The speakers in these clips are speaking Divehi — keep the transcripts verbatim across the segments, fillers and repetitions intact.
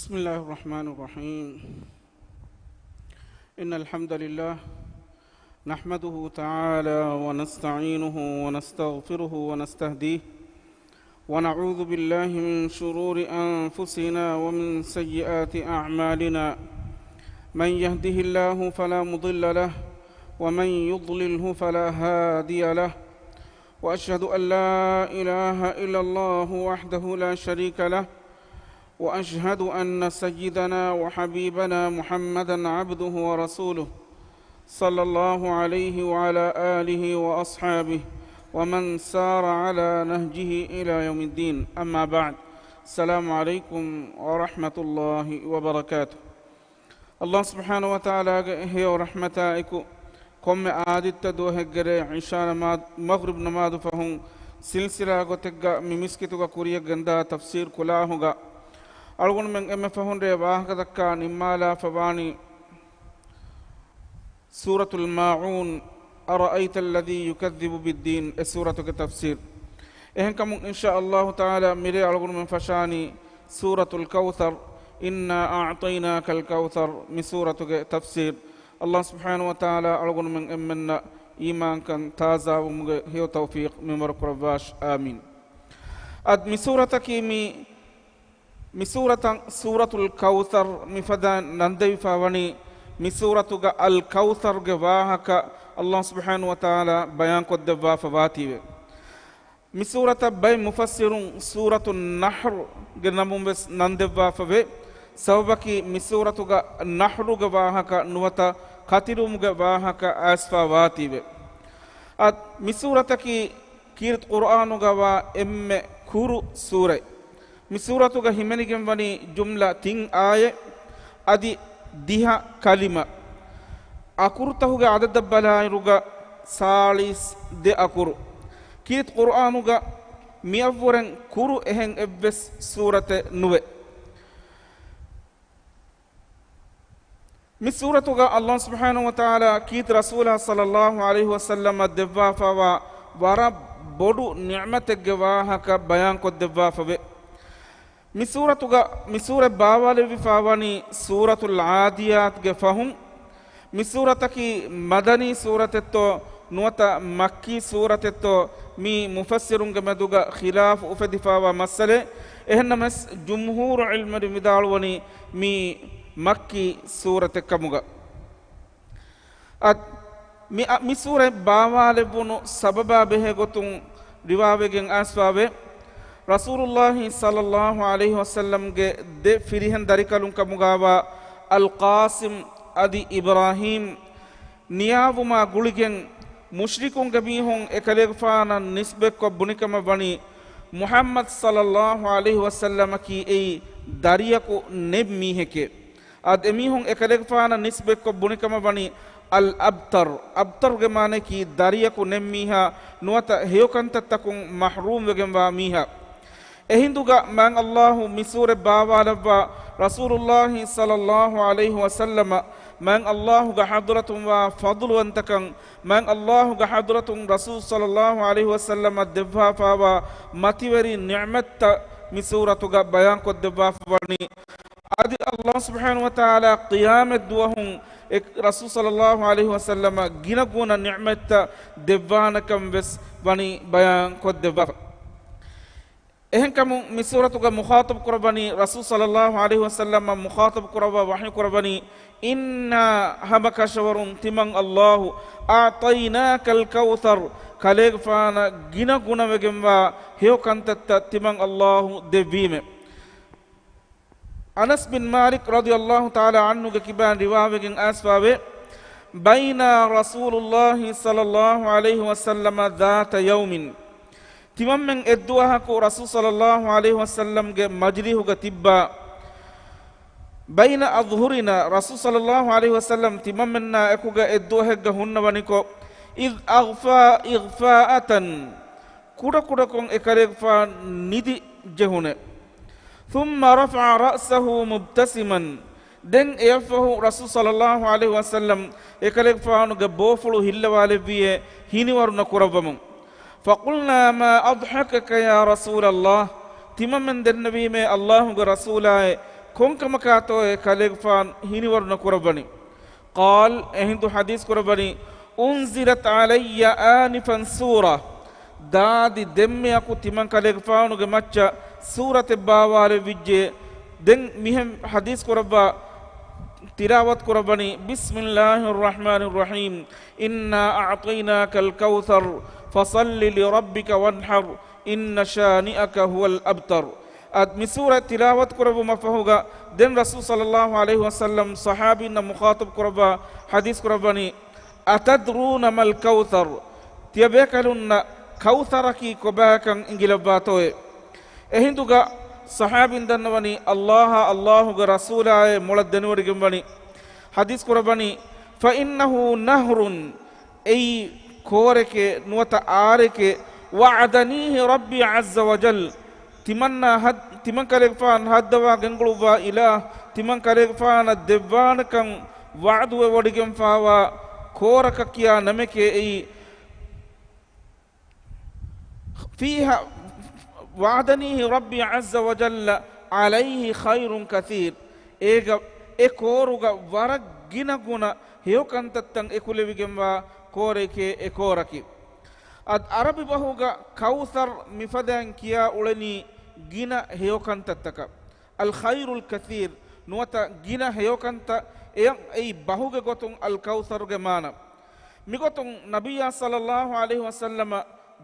بسم الله الرحمن الرحيم. إن الحمد لله نحمده تعالى ونستعينه ونستغفره ونستهديه، ونعوذ بالله من شرور أنفسنا ومن سيئات أعمالنا. من يهده الله فلا مضل له، ومن يضلله فلا هادي له. وأشهد أن لا إله إلا الله وحده لا شريك له، وأشهد أن سيدنا وحبيبنا محمدا عبده ورسوله، صلى الله عليه وعلى آله وأصحابه ومن سار على نهجه إلى يوم الدين. أما بعد. السلام عليكم ورحمة الله وبركاته. ﷲ ސުބްޙާނަހޫ ވަތަޢާލާގެ ހެޔޮ ރަޙްމަތާއެކު، ކޮންމެ އާދިއްތަ ދުވަހެއްގެރޭ ޢިޝާ ނަމާދު، މަޣްރިބް ނަމާދު ފަހުން ސިލްސިލާ ގޮތެއްގަ މި މިސްކިތުގަ ކުރިޔަށް ގެންދާ ތަފްސީރު ކުލާހުގަ، އަޅުގަނޑުމެން އެންމެ ފަހުން ރޭ ވާހަކަ ދައްކާ ނިންމާލާފަ ވާނީ، ސޫރަތުލް މާޢޫން، أرأيت الذي يكذب بالدين، އެ ސޫރަތުގެ ތަފްސީރު. އެހެންކަމުން، އިންޝާ ﷲ ތަޢާލާ، މިރޭ އަޅުގަނޑުމެން ފަށާނީ ސޫރަތުލް ކައުޘަރު، إنا أعطيناك الكوثر، މި ސޫރަތުގެ ތަފްސީރު. ﷲ ސުބްޙާނަހޫ ވަތަޢާލާ އަޅުގަނޑުމެން އެންމެންނަށް އީމާންކަން ތާޒާވުމުގެ ހެޔޮ ތައުފީޤު މިންވަރު ކުރައްވާށި. އާމީން. އަދި މި ސޫރަތަކީ މި މި ސޫރަތަށް ސޫރަތުލް ކައުޘަރު މިފަދައިން ނަންދެވިފަ ވަނީ، މި ސޫރަތުގަ އަލް ކައުޘަރުގެ ވާހަކަ ﷲ ސުބްޙާނަހޫ ވަތަޢާލާ ބަޔާންކޮށްދެއްވާފަ ވާތީވެ. މި ސޫރަތަށް ބައެއް މުފައްސިރުން ސޫރަތު ނަޙްރުގެ ނަމުން ވެސް ނަންދެއްވާފަވޭ. ސަބަބަކީ މި ސޫރަތުގަ ނަޙްރުގެ ވާހަކަ ނުވަތަ ކަތިލުމުގެ ވާހަކަ އައިސްފަ ވާތީވެ. އަދި މި ސޫރަތަކީ ކީރިތި ޤުރްއާނުގަވާ އެންމެ ކުރު ސޫރަތް. މި ސޫރަތުގަ ހިމެނިގެންވަނީ ޖުމްލަ ތިން އާޔަތް، އަދި ދިހަ ކަލިމަ. އަކުރުތަހުގެ އަދަދަށް ބަލާއިރުގަ ސާޅީސް ދެ އަކުރު. ކީރިތި ޤުރްއާނުގަ މިއަށްވުރެން ކުރު އެހެން އެއްވެސް ސޫރަތެއް ނުވޭ. މި ސޫރަތުގަ ﷲ ސުބްޙާނަހޫ ވަތަޢާލާ ކީރިތި ރަސޫލާ ޞައްލައްލާހު ޢަލައިހި ވަސައްލަމަށް ދެއްވާފައިވާ ވަރަށް ބޮޑު ނިޢުމަތެއްގެ ވާހަކަ ބަޔާންކޮށްދެއްވާފަވޭ. މި ސޫރަތުގަ މި ސޫރަތް ބާވާލެއްވިފައިވަނީ ސޫރަތުލް ޢާދިޔާތްގެ ފަހުން. މި ސޫރަތަކީ މަދަނީ ސޫރަތެއްތޯ ނުވަތަ މައްކީ ސޫރަތެއްތޯ މީ މުފައްސިރުންގެ މެދުގަ ޚިލާފު އުފެދިފައިވާ މައްސަލައެއް. އެހެންނަމަވެސް ޖުމްހޫރު ޢިލްމުވެރިން ވިދާޅުވަނީ މީ މައްކީ ސޫރަތެއްކަމުގަ. އަދި މި، މި ސޫރަތް ބާވާލެއްވުނު ސަބަބާ ބެހޭ ގޮތުން ރިވާވެގެން އައިސްފަވޭ، ރަސޫލުއްލާހި ޞައްލައްލާހު ޢަލައިހި ވަސައްލަމްގެ ދެ ފިރިހެން ދަރިކަލުން ކަމުގައިވާ އަލްޤާސިމް އަދި އިބްރާހީމް ނިޔާވުމާ ގުޅިގެން، މުޝްރިކުންގެ މީހުން އެކަލޭގެފާނަށް ނިސްބަތްކޮށް ބުނިކަމަށް ވަނީ، މުޙައްމަދު ޞައްލައްލާހު ޢަލައިހި ވަސައްލަމަކީ އެއީ ދަރިޔަކު ނެތް މީހެކޭ. އަދި އެމީހުން އެކަލޭގެފާނަށް ނިސްބަތްކޮށް ބުނިކަމަށް ވަނީ، އަލް އަބްތަރު، އަބްތަރުގެ މާނައަކީ ދަރިޔަކު ނެތް މީހާ، ނުވަތަ ހެޔޮކަންތައްތަކުން މަޙްރޫމްވެގެންވާ މީހާ. އެހިނދުގަ މާތް ﷲ މި ސޫރަތް ބާވާލައްވާ، ރަސޫލުއްލާހި ޞައްލައްލާހު ޢަލައިހި ވަސައްލަމަށް މާތް ﷲގެ ޙަޟްރަތުންވާ ފަޟްލުވަންތަކަން، މާތް ﷲގެ ޙަޟްރަތުން ރަސޫލު ޞައްލައްލާހު ޢަލައިހި ވަސައްލަމަށް ދެއްވާފައިވާ މަތިވެރި ނިޢުމަތްތައް މި ސޫރަތުގަ ބަޔާންކޮށްދެއްވާފަ ވަނީ. އަދި ﷲ ސުބްޙާނަހޫ ވަތަޢާލާ ޤިޔާމަތް ދުވަހުން އެ ރަސޫލު ޞައްލައްލާހު ޢަލައިހި ވަސައްލަމަށް ގިނަގުނަ ނިޢުމަތްތައް ދެއްވާނެކަން ވެސް ވަނީ ބަޔާންކޮށްދެއްވާފަ. އެހެންކަމުން މި ސޫރަތުގަ މުޚާޠަބު ކުރައްވަނީ ރަސޫލު ޞައްލައްލާހު ޢަލައިހި ވަސައްލަމަށް މުޚާޠަބު ކުރައްވާ ވަޙީ ކުރައްވަނީ، إنا، ހަމަކަށަވަރުން ތިމަން ﷲ، أعطيناك الكوثر، ކަލޭގެފާނަށް ގިނަ ގުނަވެގެންވާ ހެޔޮ ކަންތައްތައް ތިމަން ﷲ ދެއްވީމެ. އަނަސް ބިން މާލިކް ރަޟިޔަﷲ ތަޢާލާ ޢަންހުގެ ކިބައިން ރިވާވެގެން އައިސްފަވޭ، بينا رسول الله صلى الله عليه وسلم ذات يوم، ތިމަންމެން އެއްދުވަހަކު ރަސޫލު ޞައްލައްލާހު ޢަލައިހި ވަސައްލަމްގެ މަޖިލީހުގަ ތިއްބާ، بين أظهرنا، ރަސޫލު ޞައްލައްލާހު ޢަލައިހި ވަސައްލަމް ތިމަންމެންނާ އެކުގަ އެއްދުވަހެއްގަ ހުންނަވަނިކޮށް، إذ أغفى إغفاءة، ކުޑަކުޑަކޮށް އެކަލޭގެފާނު ނިދި ޖެހުނެ. ثم رفع رأسه مبتسما، ދެން އެއަށްފަހު ރަސޫލު ޞައްލައްލާހު ޢަލައިހި ވަސައްލަމް އެކަލޭގެފާނުގެ ބޯފުޅު ހިއްލަވާލެއްވިއޭ ހިނިވަރު ނުކުރައްވަމުން. فقلنا ما أضحكك يا رسول الله، ތިމަންމެން ދެންނެވީމޭ ﷲގެ ރަސޫލާއޭ، ކޮންކަމަކާތޯއޭ ކަލޭގެފާނު ހިނިވަރު ނުކުރައްވަނީ؟ ޤާލް، އެހިނދު ޙަދީޘް ކުރައްވަނީ، أنزلت علي آنفا سورة، ދާދި ދެންމެއަކު ތިމަން ކަލޭގެފާނުގެ މައްޗަށް ސޫރަތެއް ބާވާލެއްވިއްޖެ. ދެން މިހެން ޙަދީޘް ކުރައްވާ، ތިލާވަތު ކުރައްވަނީ، بسم الله الرحمن الرحيم، إنا أعطيناك الكوثر، فصل لربك وانحر، إن شانئك هو الأبتر. އަދި މި ސޫރަ ތިލާވަތު ކުރެއްވުމަށް ފަހުގަ، ދެން ރަސޫލު ޞައްލައްލާހު ޢަލައިހި ވަސައްލަމް ޞަޙާބީންނަށް މުޚާޠަބު ކުރައްވާ ޙަދީޘް ކުރައްވަނީ، أتدرون ما الكوثر؟ ތިޔަބޭކަލުންނަށް ކައުޘަރަކީ ކޮބާކަން އިނގިލައްވާތޯއޭ؟ އެހިނދުގަ ޞަޙާބީން ދަންނަވަނީ، ﷲ އާ ﷲގެ ރަސޫލާއޭ މޮޅަށް ދެނެވޮޑިގެންވަނީ. ޙަދީޘް ކުރައްވަނީ، فإنه نهر، އެއީ ކޯރެކޭ ނުވަތަ އާރެކޭ، وعدنيه ربي عز وجل، ތިމަންނާ ހައް-، ތިމަން ކަލޭގެފާނު ހައްދަވާ ގެންގުޅުއްވާ އިލާހު، ތިމަން ކަލޭގެފާނަށް ދެއްވާނެކަން ވަޢުދުވެވޮޑިގެންފާވާ ކޯރަކަށް ކިޔާ ނަމެކޭ އެއީ. فيها، وعدنيه ربي عز وجل عليه خير كثير، އޭގަ، އެ ކޯރުގަ ވަރަށް ގިނަ ގުނަ ހެޔޮކަންތައްތައް އެކުލެވިގެންވާ ކޯރެކޭ އެ ކޯރަކީ. އަދި ޢަރަބި ބަހުގަ ކައުޘަރު މިފަދައިން ކިޔާ އުޅެނީ ގިނަ ހެޔޮކަންތައްތަކަށް. الخير الكثير، ނުވަތަ ގިނަ ހެޔޮކަންތައް، އެއަށް އެއީ ބަހުގެ ގޮތުން އަލްކައުޘަރުގެ މާނަ. މިގޮތުން ނަބިއްޔާ ޞައްލައްލާހު ޢަލައިހި ވަސައްލަމަ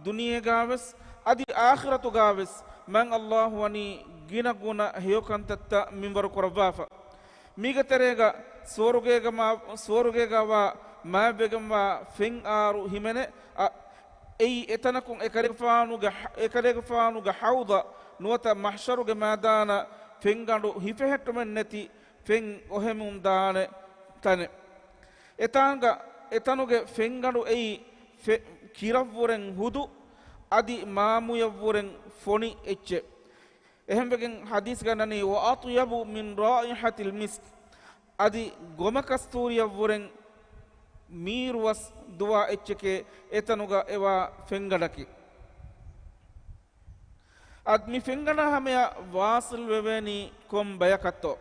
ދުނިޔޭގާވެސް އަދި އާޚިރަތުގާވެސް މާތް ﷲ ވަނީ ގިނަ ގުނަ ހެޔޮކަންތައްތައް މިންވަރު ކުރައްވާފަ. މީގެ ތެރޭގަ ސުވަރުގޭގަ މާ-، ސުވަރުގޭގަ ވާ މާތްވެގެންވާ ފެން އާރު ހިމެނޭ، އަ، އެއީ އެތަނަކުން އެކަލޭގެފާނުގެ ޙަ-، އެކަލޭގެފާނުގެ ޙައުޟަ ނުވަތަ މަޙްޝަރުގެ މައިދާނަށް ފެންގަނޑު ހިފެހެއްޓުމެއް ނެތި ފެން އޮހެމުން ދާނެ ތަނެއް. އެތާނގަ އެތަނުގެ ފެންގަނޑު އެއީ ފެ-، ކިރަށްވުރެން ހުދު އަދި މާމުޔަށްވުރެން ފޮނި އެއްޗެއް. އެހެންވެގެން ޙަދީޘްގަ ނަނީ، وأطيب من رائحة المسك، އަދި ގޮމަކަސްތޫރިއަށްވުރެން މީރުވަސް ދުވާ އެއްޗެކޭ އެތަނުގަ އެވާ ފެންގަނޑަކީ. އަދި މި ފެންގަނޑާ ހަމަޔަށް ވާޞިލް ވެވޭނީ ކޮން ބަޔަކަށްތޯ؟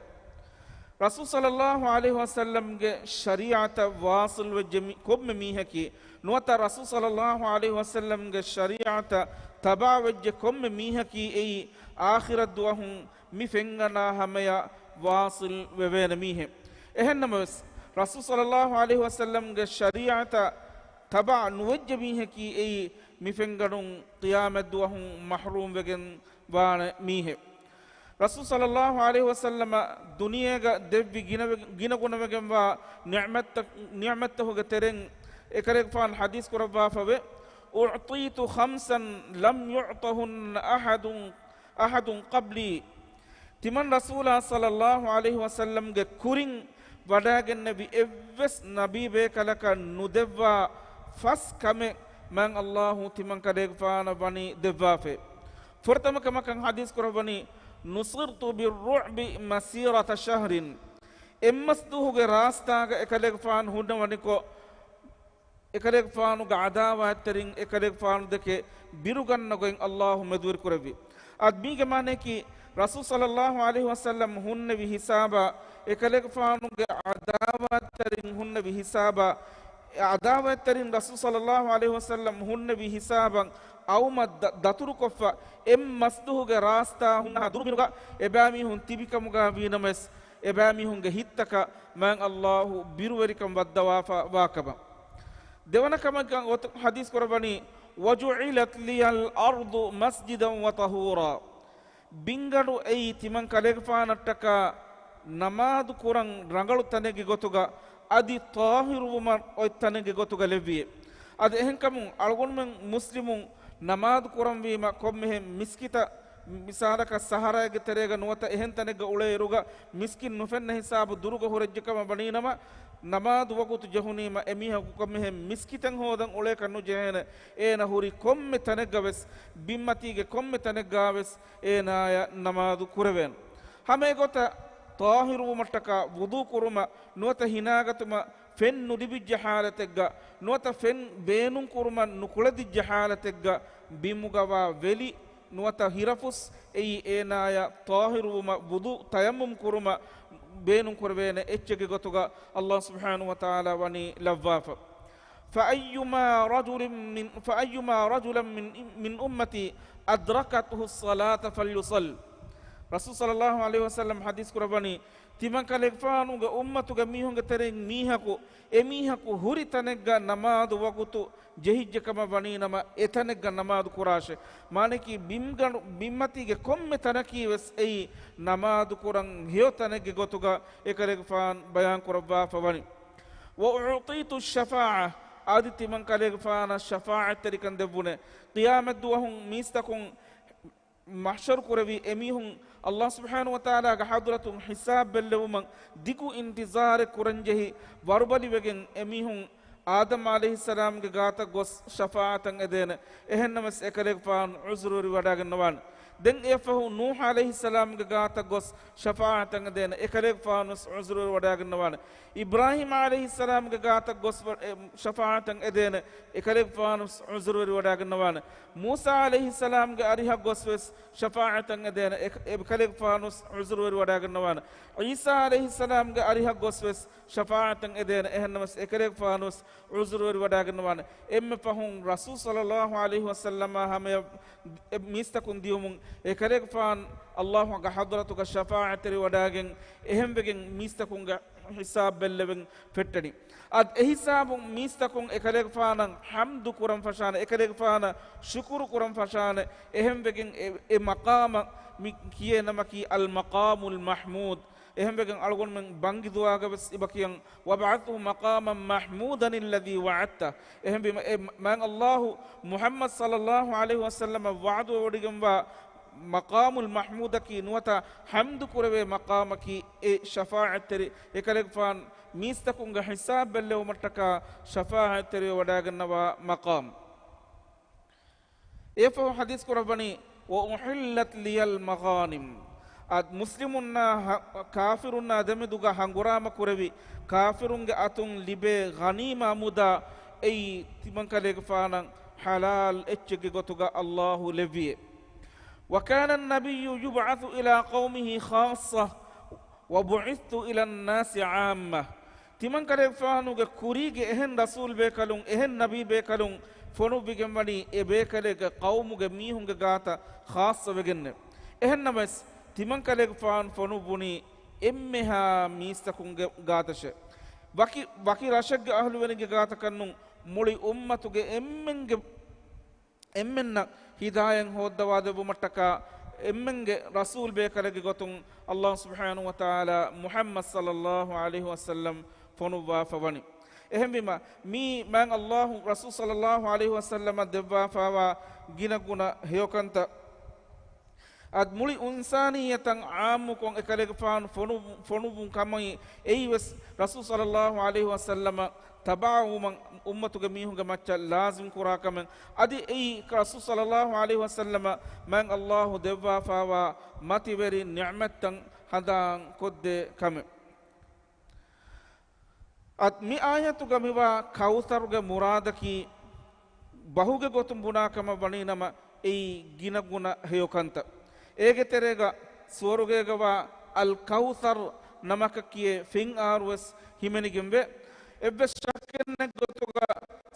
ރަސޫލު ޞައްލައްލާހު ޢަލައިހި ވަސައްލަމްގެ ޝަރީޢަތަށް ވާޞިލް ވެއްޖެ މި-، ކޮންމެ މީހަކީ، ނުވަތަ ރަސޫލު ޞައްލައްލާހު ޢަލައިހި ވަސައްލަމްގެ ޝަރީޢަތަށް ތަބާވެއްޖެ ކޮންމެ މީހަކީ އެއީ އާޚިރަތް ދުވަހުން މި ފެންގަނޑާ ހަމަޔަށް ވާޞިލް ވެވޭނެ މީހެއް. އެހެންނަމަވެސް، ރަސޫލު ޞައްލައްލާހު ޢަލައިހި ވަސައްލަމްގެ ޝަރީޢަތަށް ތަބާ ނުވެއްޖެ މީހަކީ އެއީ މި ފެންގަނޑުން ޤިޔާމަތް ދުވަހުން މަޙްރޫމް ވެގެން ވާނެ މީހެއް. ރަސޫލު ޞައްލައްލާހު ޢަލައިހި ވަސައްލަމަ ދުނިޔޭގަ ދެއްވި ގިނަވެ-، ގިނަގުނަވެގެންވާ ނިޢުމަތްތަ-، ނިޢުމަތްތަކުގެ ތެރެއިން އެކަލޭގެފާނު ޙަދީޘް ކުރައްވާފަވޭ، أعطيت خمسا لم يعطهن أحد، أحد قبلي. ތިމަން ރަސޫލާ ޞައްލައްލާހު ޢަލައިހި ވަސައްލަމްގެ ކުރިން ވަޑައިގެންނެވި އެއްވެސް ނަބީ ބޭކަލަކަށް ނުދެއްވާ ފަސް ކަމެއް މާތް ﷲ ތިމަން ކަލޭގެފާނަށް ވަނީ ދެއްވާފައި. ފުރަތަމަ ކަމަކަށް ޙަދީޘް ކުރައްވަނީ، نصرت بالرعب مسيرة شهر. އެއްމަސްދުވަހުގެ ރާސްތާގަ އެކަލޭގެފާނު ހުންނަވަނިކޮށް، އެކަލޭގެފާނުގެ ޢަދާވާތްތެރިން އެކަލޭގެފާނު ދެކެ ބިރުގަންނަ ގޮތް ﷲ މެދުވެރި ކުރެއްވި. އަދި މީގެ މާނަޔަކީ، ރަސޫލު ޞައްލައްލާހު ޢަލައިހި ވަސައްލަމް ހުންނެވި ހިސާބާ، އެކަލޭގެފާނުގެ ޢަދާވާތްތެރިން ހުންނެވި ހިސާބާ، އެ ޢަދާވާތްތެރިން ރަސޫލު ޞައްލައްލާހު ޢަލައިހި ވަސައްލަމް ހުންނެވި ހިސާބަށް އައުމަށް ދަ-، ދަތުރުކޮށްފަ، އެއްމަސްދުވަހުގެ ރާސްތާ ހުންނަ ދުރުމިނުގަ އެބައިމީހުން ތިބިކަމުގަ ވީނަމަވެސް، އެބައިމީހުންގެ ހިތްތަކަށް މާތް ﷲ ބިރުވެރިކަން ވައްދަވާފަ ވާކަމަށް. ދެވަނަ ކަމަކަށް އޮތު ޙަދީޘް ކުރައްވަނީ، وجعلت لي الأرض مسجدا وطهورا. ބިންގަނޑު އެއީ ތިމަން ކަލޭގެފާނަށްޓަކާ ނަމާދު ކުރަން ރަނގަޅު ތަނެއްގެ ގޮތުގަ އަދި ޠާހިރުވުމަށް އޮތް ތަނެއްގެ ގޮތުގަ ލެއްވިއޭ. އަދި އެހެންކަމުން އަޅުގަނޑުމެން މުސްލިމުން ނަމާދު ކުރަންވީމަ ކޮންމެހެން މިސްކިތަށް، މިސާލަކަށް ސަހަރާއެއްގެ ތެރޭގަ ނުވަތަ އެހެން ތަނެއްގަ އުޅޭއިރުގަ މިސްކިތް ނުފެންނަ ހިސާބު ދުރުގަ ހުރެއްޖެ ކަމަށް ވަނީނަމަ، ނަމާދު ވަގުތު ޖެހުނީމަ އެމީހަކު ކޮންމެހެން މިސްކިތެއް ހޯދަން އުޅޭކަށް ނުޖެހޭނެ. އޭނަ ހުރި ކޮންމެ ތަނެއްގަވެސް ބިންމަތީގެ ކޮންމެ ތަނެއްގަވެސް އޭނާޔަށް ނަމާދު ކުރެވޭނެ. ހަމަ އެގޮތަށް ޠާހިރުވުމަށްޓަކާ ވުޟޫ ކުރުމަށް ނުވަތަ ހިނާގަތުމަށް ފެން ނުލިބިއްޖެ ޙާލަތެއްގަ ނުވަތަ ފެން ބޭނުން ކުރުމަށް ނުކުޅެދިއްޖެ ޙާލަތެއްގަ ބިމުގަވާ ވެލި ނުވަތަ ހިރަފުސް އެއީ އޭނާޔަށް ޠާހިރުވުމަށް ވުޟޫ ތަޔައްމުމް ކުރުމަށް ބޭނުން ކުރެވޭނެ އެއްޗެއްގެ ގޮތުގަ ﷲ ސުބްޙާނަހޫ ވަތަޢާލާ ވަނީ ލައްވާފަ. فأيما رجل من، فأيما رجلا من، من أمتي أدركته الصلاة فليصل. ރަސޫލު ޞައްލަﷲު ޢަލައިހި ވަސައްލަމަ ޙަދީޘް ކުރައްވަނީ، ތިމަންކަލޭގެފާނުގެ އުއްމަތުގެ މީހުންގެ ތެރެއިން މީހަކު، އެމީހަކު ހުރި ތަނެއްގަ ނަމާދު ވަގުތު ޖެހިއްޖެ ކަމަށް ވަނީ ނަމަ، އެތަނެއްގަ ނަމާދު ކުރާށޭ. މާނައަކީ ބިންގަނޑު، ބިންމަތީގެ ކޮންމެ ތަނަކީ ވެސް އެއީ ނަމާދު ކުރަން ހެޔޮ ތަނެއްގެ ގޮތުގަ އެކަލޭގެފާނު ބަޔާން ކުރައްވާފަ ވަނީ. وأعطيت الشفاعة، އަދި ތިމަންކަލޭގެފާނަށް ޝަފާޢަތްތެރިކަން ދެއްވުނެ. ޤިޔާމަތްދުވަހު މީސްތަކުން މަޙްޝަރު ކުރެވި އެމީހުން ﷲ ސުބްޙާނަހޫ ވަތަޢާލާގެ ޙަޟްރަތުން ޙިސާބް ބެއްލެވުމަށް ދިގު އިންތިޒާރެއް ކުރަންޖެހި ވަރުބަލިވެގެން އެމީހުން އާދަމް ޢަލައިހިއްސަލާމްގެ ގާތަށް ގޮސް ޝަފާޢަތަށް އެދޭނެ. އެހެންނަމަވެސް އެކަލޭގެފާނު ޢުޛުރުވެރިވަޑައިގަންނަވާނެ. ދެން އެއަށްފަހު ނޫޙު ޢަލައިހިއްސަލާމްގެ ގާތަށް ގޮސް ޝަފާޢަތަށް އެދޭނެ. އެކަލޭގެފާނުވެސް ޢުޛުރުވެރިވަޑައިގަންނަވާނެ. އިބްރާހީމް ޢަލައިހިއްސަލާމްގެ ގާތަށް ގޮސް ވަ-، އެ، ޝަފާޢަތަށް އެދޭނެ. އެކަލޭގެފާނުވެސް ޢުޛުރުވެރިވަޑައިގަންނަވާނެ. މޫސާ ޢަލައިހިއްސަލާމްގެ އަރިހަށް ގޮސްވެސް ޝަފާޢަތަށް އެދޭނެ. އެ، އެކަލޭގެފާނުވެސް ޢުޛުރުވެރިވަޑައިގަންނަވާނެ. ޢީސާ ޢަލައިހިއްސަލާމްގެ އަރިހަށް ގޮސްވެސް ޝަފާޢަތަށް އެދޭނެ. އެހެންނަމަވެސް އެކަލޭގެފާނުވެސް ޢުޛުރުވެރިވަޑައިގަންނަވާނެ. އެންމެ ފަހުން ރަސޫލު ޞައްލަﷲު ޢަލައިހި ވަސައްލަމާ ހަމަޔަށް އެ މީސްތަކުން ދިޔުމުން އެކަލޭގެފާނު ﷲގެ ޙަޟްރަތުގަ ޝަފާޢަތްތެރިވަޑައިގެން އެހެންވެގެން މީސްތަކުންގެ ޙިސާބް ބެއްލެވެން ފެއްޓެނީ. އަދި އެހިސާބުން މީސްތަކުން އެކަލޭގެފާނަށް ޙަމްދު ކުރަން ފަށާނެ، އެކަލޭގެފާނަށް ޝުކުރު ކުރަން ފަށާނެ. އެހެންވެގެން އެ، އެ މަޤާމަށް މި ކިޔޭ ނަމަކީ އަލް މަޤާމުލް މަޙްމޫދު. އެހެންވެގެން އަޅުގަނޑުމެން ބަންގި ދުޢާގަ ވެސް އެބަ ކިޔަން، "وَابْعَثْهُ مَقَامًا مَحْمُودًا الَّذِي وَعَدتَهُ." އެހެންވީމަ އެ މާތް ﷲ މުޙައްމަދު ޞައްލަﷲު ޢަލައިހި ވަސައްލަމަށް ވަޢުދުވެވޮޑިގެންވާ މަޤާމުލް މަޙްމޫދަކީ ނުވަތަ ޙަމްދު ކުރެވޭ މަޤާމަކީ އެ ޝަފާޢަތްތެރި އެކަލޭގެފާނު މީސްތަކުންގެ ޙިސާބް ބެއްލެވުމަށްޓަކާ ޝަފާޢަތްތެރިވެވަޑައިގަންނަވާ މަޤާމް. އެފަހު ޙަދީޘް ކުރައްވަނީ، "وَأُحِلَّتْ لِيَ الْمَغَانِمُ." އަދި މުސްލިމުންނާ ހަ-، ކާފިރުންނާ ދެމެދުގަ ހަނގުރާމަ ކުރެވި ކާފިރުންގެ އަތުން ލިބޭ ޣަނީމާ މުދާ އެއީ ތިމަންކަލޭގެފާނަށް ޙަލާލް އެއްޗެއްގެ ގޮތުގަ ﷲ ލެއްވިއޭ. "وَكَانَ النَّبِيُّ يُبْعَثُ إِلَى قَوْمِهِ خَاصَّةً وَبُعِثْتُ إِلَى النَّاسِ عَامَّةً." ތިމަންކަލޭގެފާނުގެ ކުރީގެ އެހެން ރަސޫލްބޭކަލުން، އެހެން ނަބީބޭކަލުން ފޮނުއްވިގެންވަނީ އެބޭކަލެއްގެ ޤައުމުގެ މީހުންގެ ގާތަށް ޚާއްޞަވެގެންނެ. އެހެންނަމަވެސް، ތިމަންކަލޭގެފާނު ފޮނުއްވުނީ އެންމެހާ މީސްތަކުންގެ ގާތަށެ. ވަކި، ވަކި ރަށެއްގެ އަހުލުވެރިންގެ ގާތަކަށްނޫން، މުޅި އުއްމަތުގެ އެންމެންގެ އެންމެންނަށް ހިދާޔަތް ހޯއްދަވާދެއްވުމަށްޓަކާ، އެންމެންގެ ރަސޫލް ބޭކަލެއްގެ ގޮތުން ﷲ ސުބްޙާނަހޫ ވަތަޢާލާ މުޙައްމަދު ޞައްލަﷲު ޢަލައިހި ވަސައްލަމް ފޮނުއްވާފަ ވަނީ. އެހެންވީމަ، މީ މާތް ﷲ ރަސޫލު ޞައްލަﷲު ޢަލައިހި ވަސައްލަމަށް ދެއްވާފައިވާ ގިނަގުނަ ހެޔޮކަންތައް. އަދި މުޅި އިންސާނިއްޔަތަށް ޢާއްމުކޮށް އެކަލޭގެފާނު ފޮނު-، ފޮނުއްވުން ކަމަށް އެއީވެސް ރަސޫލު ޞައްލަﷲު ޢަލައިހި ވަސައްލަމަށް ތަބަޢަވުމަށް އުއްމަތުގެ މީހުންގެ މައްޗަށް ލާޒިމް ކުރާ ކަމެއް. އަދި އެއީ ރަސޫލު ޞައްލަﷲު ޢަލައިހި ވަސައްލަމަށް މާތް ﷲ ދެއްވާފައިވާ މަތިވެރި ނިޢުމަތްތައް ހަނދާން ކޮށްދޭ ކަމެއް. އަދި މި އާޔަތުގަ މިވާ ކައުޘަރުގެ މުރާދަކީ ބަހުގެ ގޮތުން ބުނާ ކަމަށް ވަނީ ނަމަ، އެއީ ގިނަގުނަ ހެޔޮކަންތައް. އޭގެ ތެރޭގަ ސުވަރުގޭގަވާ އަލް ކައުޘަރު ނަމަކަށް ކިޔޭ ފެން އާރުވެސް ހިމެނިގެންވޭ. އެއްވެސް ޝައްކެއް ނެތް ގޮތުގަ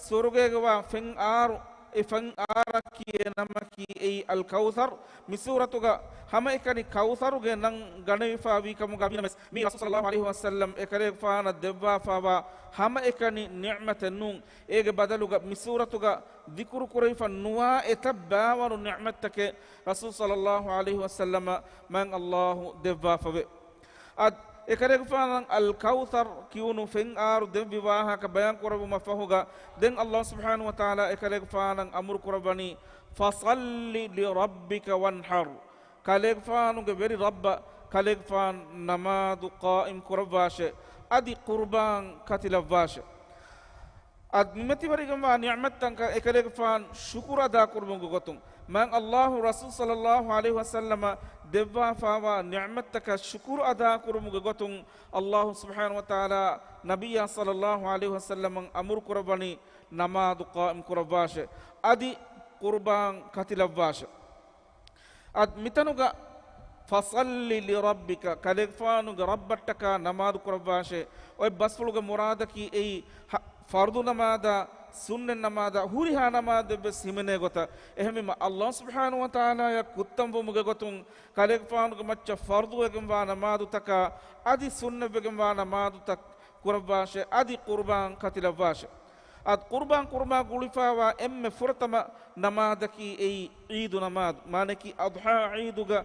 ސުވަރުގޭގަވާ ފެން އާރު، އެ ފެން އާރަށް ކިޔޭ ނަމަކީ އެއީ އަލް ކައުޘަރު. މި ސޫރަތުގަ ހަމައެކަނި ކައުޘަރުގެ ނަން ގަނެވިފާވީ ކަމުގަ ވީނަމަވެސް، މީ ރަސޫލު ޞައްލަﷲު ޢަލައިހި ވަސައްލަމް އެކަލޭގެފާނަށް ދެއްވާފާވާ ހަމައެކަނި ނިޢުމަތެއް ނޫން. އޭގެ ބަދަލުގަ މި ސޫރަތުގަ ޛިކުރު ކުރެވިފަ ނުވާ އެތައް ބާވަރު ނިޢުމަތްތަކެއް ރަސޫލު ޞައްލަﷲު ޢަލައިހި ވަސައްލަމަށް މާތް ﷲ ދެއްވާފަވޭ. އަދި އެކަލޭގެފާނަށް އަލް ކައުޘަރު ކިޔުނު ފެން އާރު ދެއްވި ވާހަކަ ބަޔާން ކުރެއްވުމަށް ފަހުގަ، ދެން ﷲ ސުބްޙާނަހޫ ވަތަޢާލާ އެކަލޭގެފާނަށް އަމުރު ކުރައްވަނީ، "فَصَلِّ لِرَبِّكَ وَانْحَرْ." ކަލޭގެފާނުގެ ވެރި ރައްބަށް ކަލޭގެފާނު ނަމާދު ޤާއިމް ކުރައްވާށޭ، އަދި ޤުރްބާން ކަތިލައްވާށޭ. އަދި މި މަތިވެރިގެންވާ ނިޢުމަތްތަކަށް އެކަލޭގެފާނު ޝުކުރު އަދާކުރުމުގެ ގޮތުން، މާތް ﷲ ރަސޫލު ޞައްލަﷲު ޢަލައިހި ވަސައްލަމަށް ދެއްވާފާވާ ނިޢުމަތްތަކަށް ޝުކުރު އަދާކުރުމުގެ ގޮތުން، ﷲ ސުބްޙާނަހޫ ވަތަޢާލާ ނަބިއްޔާ ޞައްލަﷲު ޢަލައިހި ވަސައްލަމަށް އަމުރު ކުރައްވަނީ ނަމާދު ޤާއިމް ކުރައްވާށޭ، އަދި ޤުރްބާން ކަތިލައްވާށޭ. އަދި މިތަނުގަ ފަޞައްލި ލިރައްބިކަ، ކަލޭގެފާނުގެ ރައްބަށްޓަކާ ނަމާދު ކުރައްވާށޭ. އޮތް ބަސްފުޅުގެ މުރާދަކީ އެއީ ހަ-، ފަރުޟު ނަމާދާ، ސުންނަތް ނަމާދާ، ހުރިހާ ނަމާދެއްވެސް ހިމެނޭ ގޮތަށް. އެހެންވީމަ، ﷲ ސުބްޙާނަހޫ ވަތަޢާލާއަށް ކުއްތަންވުމުގެ ގޮތުން ކަލޭގެފާނުގެ މައްޗަށް ފަރުޟުވެގެންވާ ނަމާދުތަކާ އަދި ސުންނަތްވެގެންވާ ނަމާދުތައް ކުރައްވާށޭ، އަދި ޤުރުބާން ކަތިލައްވާށޭ. އަދި ޤުރުބާން ކުރުމާ ގުޅިފައިވާ އެންމެ ފުރަތަމަ ނަމާދަކީ އެއީ ޢީދު ނަމާދު، މާނައަކީ އަޟްޙާ ޢީދުގަ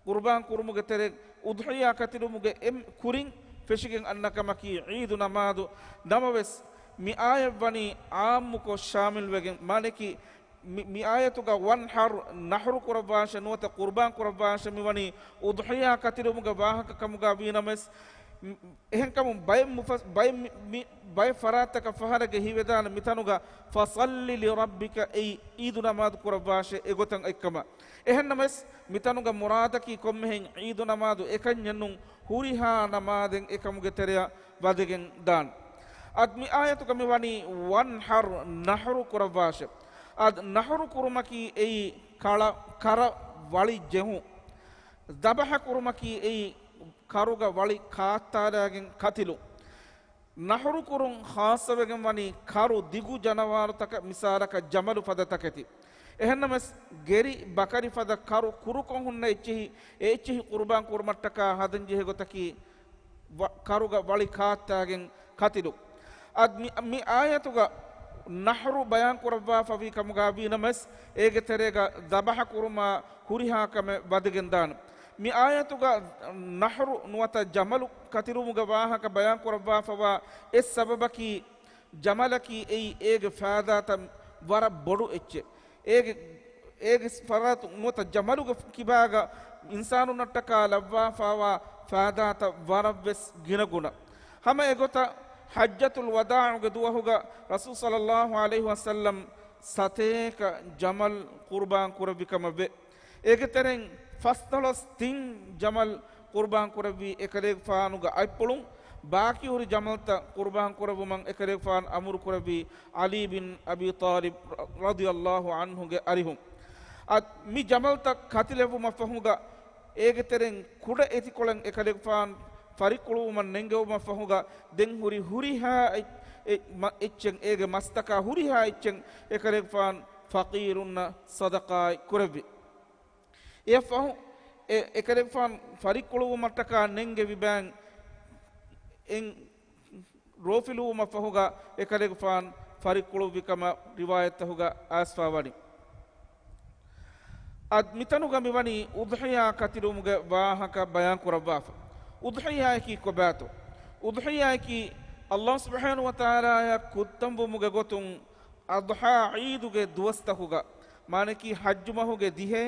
ޤުރުބާން ކުރުމުގެ ތެރޭ އުޟްޙިޔާ ކަތިލުމުގެ އެން-، ކުރިން ފެށިގެން އަންނަ ކަމަކީ ޢީދު ނަމާދު. ނަމަވެސް، މި އާޔަތް ވަނީ ޢާއްމުކޮށް ޝާމިލްވެގެން، މާނައަކީ މި، މި އާޔަތުގަ ވަންޙަރް، ނަޙްރު ކުރައްވާށޭ ނުވަތަ ޤުރުބާން ކުރައްވާށޭ މިވަނީ އުޟްޙިޔާ ކަތިލުމުގެ ވާހަކަ ކަމުގަ ވީނަމަވެސް، މި، އެހެންކަމުން ބައެއް މުފަސް-، ބައެއް މި، މި، ބައެއް ފަރާތްތަކަށް ފަހަރެއްގަ ހީވެދާނެ މިތަނުގަ ފަޞައްލި ލިރައްބިކަ، އެއީ ޢީދު ނަމާދު ކުރައްވާށޭ އެގޮތަށް އެއްކަމަށް. އެހެންނަމަވެސް، މިތަނުގަ މުރާދަކީ ކޮންމެހެން ޢީދު ނަމާދު އެކަންޏެއް ނޫން، ހުރިހާ ނަމާދެއް އެކަމުގެ ތެރެއަށް ވަދެގެން ދާން. އަދި މި އާޔަތުގަ މިވަނީ ވަންޙަރް، ނަޙްރު ކުރައްވާށޭ. އަދި ނަޙްރު ކުރުމަކީ އެއީ ކަޅަ-، ކަރަށް ވަޅި ޖެހުން. ޛަބަޙަ ކުރުމަކީ އެއީ ކަރުގަ ވަޅި ކާއްތާލާގެން ކަތިލުން. ނަޙްރު ކުރުން ޚާއްޞަވެގެން ވަނީ ކަރު ދިގު ޖަނަވާރުތަކަށް، މިސާލަކަށް ޖަމަލު ފަދަ ތަކެތި. އެހެންނަމަވެސް، ގެރި ބަކަރި ފަދަ ކަރު ކުރުކޮށް ހުންނަ އެއްޗިހި، އެ އެއްޗިހި ޤުރުބާން ކުރުމަށްޓަކާ ހަދަން ޖެހޭ ގޮތަކީ ވަ-، ކަރުގަ ވަޅި ކާއްތާގެން ކަތިލު. އަދި މި، މި އާޔަތުގަ ނަޙްރު ބަޔާން ކުރައްވާފަވީ ކަމުގަ ވީނަމަވެސް، އޭގެ ތެރޭގަ ޛަބަޙަ ކުރުމާ ހުރިހާ ކަމެއް ވަދެގެން ދާނެ. މި އާޔަތުގަ ނަޙްރު ނުވަތަ ޖަމަލު ކަތިލުމުގެ ވާހަކަ ބަޔާން ކުރައްވާފަވާ އެއް ސަބަބަކީ، ޖަމަލަކީ އެއީ އޭގެ ފައިދާތައް ވަރަށް ބޮޑު އެއްޗެއް. އޭގެ، އޭގެ ފަރާތު ނުވަތަ ޖަމަލުގެ ކިބާގަ އިންސާނުންނަށްޓަކާ ލައްވާފައިވާ ފައިދާތައް ވަރަށްވެސް ގިނަގުނަ. ހަމަ އެގޮތަށް ޙައްޖަތުލް ވަދާޢުގެ ދުވަހުގަ ރަސޫލު ޞައްލައްލާހު ޢަލައިހި ވަސައްލަމް ސަތޭކަ ޖަމަލް ޤުރުބާން ކުރެއްވި ކަމަށް ވޭ. އޭގެ ތެރެއިން ފަސްދޮޅަސް ތިން ޖަމަލް ޤުރުބާން ކުރެއްވީ އެކަލޭގެފާނުގެ އަތްޕުޅުން. ބާކީ ހުރި ޖަމަލްތައް ޤުރުބާން ކުރެއްވުމަށް އެކަލޭގެފާނު އަމުރު ކުރެއްވީ ޢަލީ ބިން އަބީ ޠާލިބް ރަ-، ރަޟިޔައްލާހު ޢަންހުގެ އަރިހުން. އަދި މި ޖަމަލްތައް ކަތިލެއްވުމަށް ފަހުގަ އޭގެ ތެރެއިން ކުޑަ އެތިކޮޅެއް އެކަލޭގެފާނު ފަރިއްކުޅުވުމަށް ނެންގެވުމަށް ފަހުގަ ދެން ހުރި ހުރިހާ އެ-، އެ-، މަ-، އެއްޗެއް އޭގެ މަސްތަކާ ހުރިހާ އެއްޗެއް އެކަލޭގެފާނު ފަޤީރުންނަށް ޞަދަޤާތް ކުރެއްވި. އެއަށްފަހު، އެ-، އެކަލޭގެފާނު ފަރިއްކުޅުވުމަށްޓަކާ ނެންގެވި ބައިން އެން ރޯފިލުވުމަށް ފަހުގަ އެކަލޭގެފާނު ފަރިއްކުޅުއްވި ކަމަށް ރިވާޔަތްތަހުގަ އައިސްފަ ވަނީ. އަދި މިތަނުގަ މިވަނީ އުޟްޙިޔާ ކަތިލުމުގެ ވާހަކަ ބަޔާން ކުރައްވާފަ. އުޟްޙިޔާއަކީ ކޮބާތޯ؟ އުޟްޙިޔާއަކީ ﷲ ސުބްޙާނަހޫ ވަތަޢާލާއަށް ކުއްތަންވުމުގެ ގޮތުން އަޟްޙާ ޢީދުގެ ދުވަސްތަކުގަ، މާނައަކީ ޙައްޖު މަހުގެ ދިހަ،